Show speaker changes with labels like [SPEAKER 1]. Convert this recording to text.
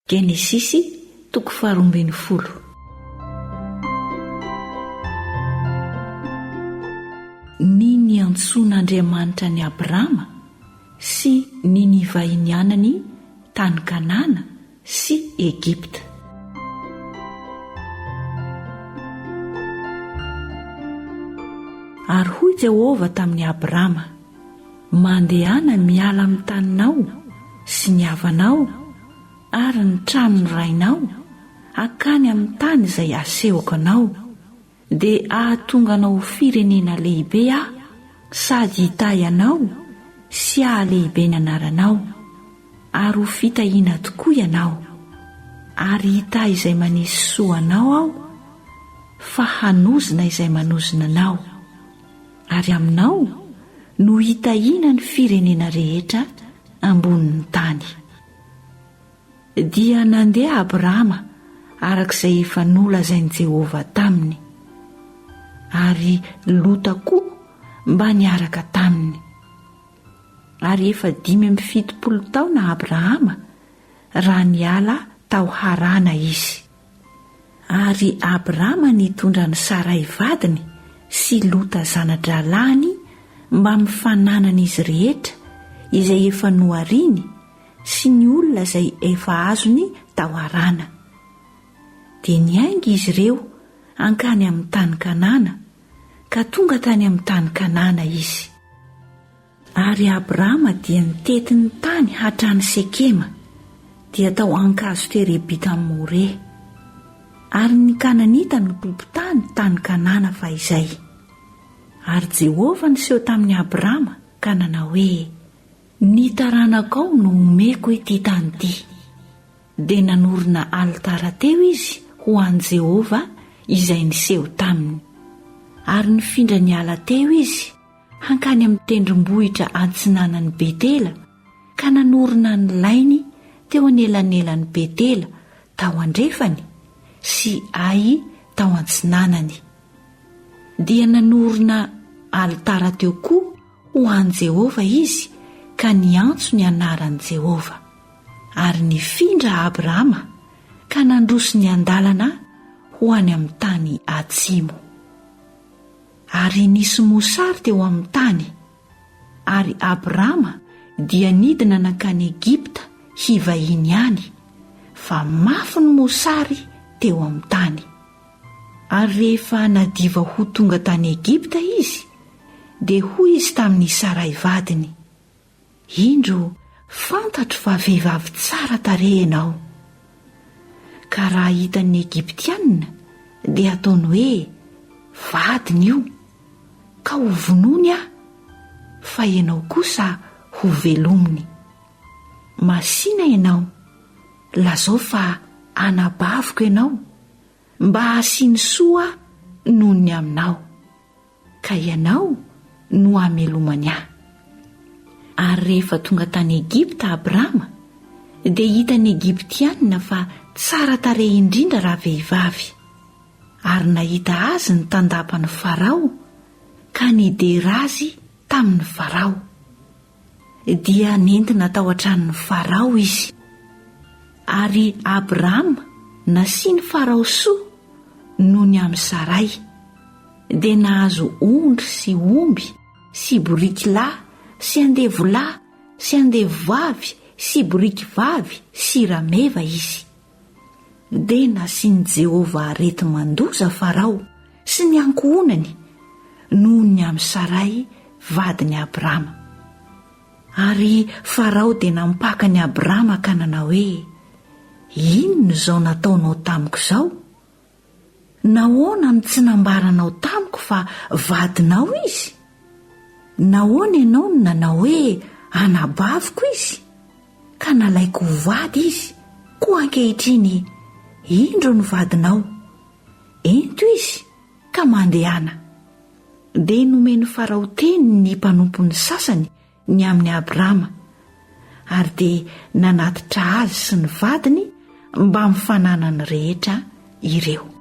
[SPEAKER 1] Genesisy toko faharoambinifolo. Ny niantsoan'Andriamanitra an'i Abrama sy ny nivahinianany tany Kanana sy Egypta. Ary hoy Jehovah tamin'i Abrama, Mandehana miala amin'ny taninao sy ny havanao ary ny tranon'ny rainao hankany amin'ny tany izay hasehoko anao, dia hahatonga anao ho firenena lehibe Aho sady hitahy anao sy hahalehibe ny anaranao, ary ho fitahiana tokoa ianao. Ary hitahy izay manisy soa anao Aho, fa hanozona izay manozona anao. Ary aminao no hitahiana ny firenena rehetra ambonin'ny tany. Dia nandeha Abrama araka izay efa nolazain'i Jehovah taminy, ary Lota koa mba niaraka taminy. Ary efa 75 taona Abrahama raha niala tao Harana izy. Ary Abrama nitondra an'i Saray vadiny sy Lota zana-drahalahiny mbamin'ny fananan'izy rehetra izay efa nohariny sy ny olona izay efa azony tao Harana. Dia niainga izy ireo hankany amin'ny tany Kanana, ka tonga tany amin'ny tany Kanana izy. Ary Abrama dia nitety ny tany hatrany Sekema, dia tao ankazo terebita More. Ary ny Kananita no tompon-tany tany Kanana fahizay. Ary Jehovah niseho tamin'i Abrama ka nanao hoe, Ny taranakao no homeko ity tany ity. Dia nanorina alitara teo izy ho an'i Jehovah izay niseho taminy. Ary nifindra niala teo izy hankany amin'ny tendrombohitra atsinanan'i Betela ka nanorina ny lainy teo anelanelan'i Betela tao andrefany sy Ay tao antsinanany. Dia nanorina alitara teo koa ho an'i Jehovah izy ka niantso ny anaran'i Jehovah. Ary nifindra Abrahama ka nandroso niandalana ho any amin'ny tany atsimo. Ary nisy mosary teo amin'ny tany, ary Abrama dia nidina nankany Egypta hivahiny any, fa mafy ny mosary teo amin'ny tany. Ary rehefa nadiva ho tonga tany Egypta izy, dia hoy izy tamin'i Saray vadiny, Indro, fantatro fa vehivavy tsara tarehy ianao. Ka raha hitan'ny Egyptiana, dia hataony hoe, 'Vadiny io', ka hovonoiny aho, fa ianao kosa hovelominy. Masìna ianao, lazao fa anabaviko ianao, mba hasiany soa aho noho ny aminao. ka ianao no hamelomany ahy. Ary rehefa tonga tany Egypta Abrama, dia hitan'ny Egyptiana fa tsara tarehy indrindra ravehivavy. Ary nahita azy ny tandapan'i Farao, ka nidera azy tamin'i Farao. Dia nentina tao an-tranon'i Farao izy. Ary Abrama nasian'i Farao soa noho ny amin'i Saray. Dia nahazo ondry sy omby sy boriky lahy sy andevo lahy sy andevo vavy sy boriky vavy sy rameva izy. Dia nasian'i Jehovah areti-mandoza Farao sy ny ankohonany noho ny amin'i Saray vadin'i Abrama. Ary Farao dia nampaka an'i Abrama ka nanao hoe, Inona izao nataonao tamiko izao? Nahoana no tsy nambaranao tamiko fa vadinao izy? Nahoana ianao no nanao hoe, Anabaviko izy? Ka nalaiko ho vady izy, koa ankehitriny indro ny vadinao. Ento izy, ka mandehana. Dia nomen'i Farao teny ny mpanompony sasany ny amin'i Abrama, ary dia nanatitra azy sy ny vadiny mbamin'ny fananany rehetra ireo.